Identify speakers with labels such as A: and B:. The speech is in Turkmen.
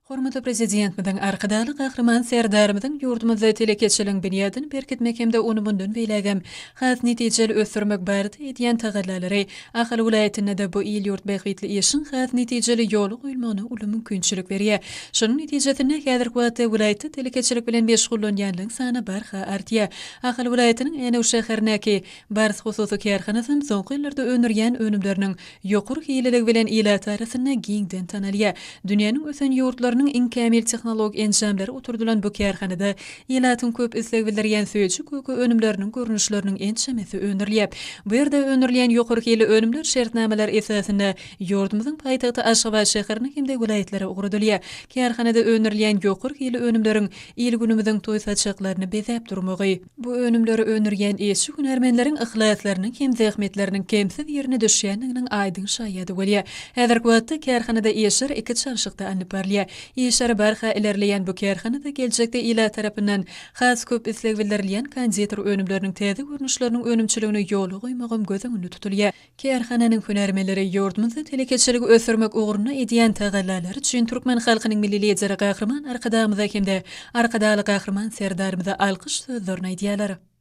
A: Hormatly Prezidentimiziň, Arkadagly Gahryman Serdarymyzyň ýurdumyzda telekeçiligiň binýadyny berkitmek hem-de ony mundan beýlägem has netijeli ösdürmek barada edýän tagallalary Ahal welaýatynda-da bu il-ýurt bähbitli işiň has netijeli ýola goýulmagyna uly mümkinçilik berýär. Şonuň netijesinde, häzirki wagtda welaýatda telekeçilik bilen meşgullanýanlaryň sany barha artýar. Ahal welaýatynyň Änew şäherindäki Bars hususy kärhanasy hem soňky ýyllarda öndürýän önümleriniň ýokary hilliligi bilen ilat arasynda giňden tanalýar. Dünýäniň ösen ýurtlarynyň iň kämil tehnologik enjamlary oturdylan bu kärhanada ilatyň köp isleg bildirýän süýji-köke önümleriniň görnüşleriniň ençemesi öndürilýär. Bu ýerde öndürilýän ýokary hilli önümler şertnamalar esasynda ýurdumyzyň paýtagty Aşgabat şäherine hem-de welaýatlara ugradylýar. Kärhanada öndürilýän ýokary hilli önümleriň il-günümiziň toý saçaklaryny bezäp durmagy, Bu önümleri öndürýän işçi hünärmenleriň yhlaslarynyň hem zähmetleriniň kemsiz ýerine düşýändiginiň aýdyň şaýady bolýar. Häzirki wagtda kärhanada işler iki çalşykda alnyp barylýar. Işleri barha ilerleýän bu kärhanada geljekde ilat tarapyndan has köp isleg bildirilýän konditer önümleriniň täze görnüşleriniň önümçiligini ýola goýmagam göz öňünde tutulýar. Kärhananyň hünärmenleri ýurdumyzda telekeçiligi ösdürmek ugrunda edýän tagallalary üçin türkmen halkynyň Milli Lideri Gahryman Arkadagymyza hem-de Arkadagly Gahryman Serdarymyza alkyş sözlerini aýdýarlar.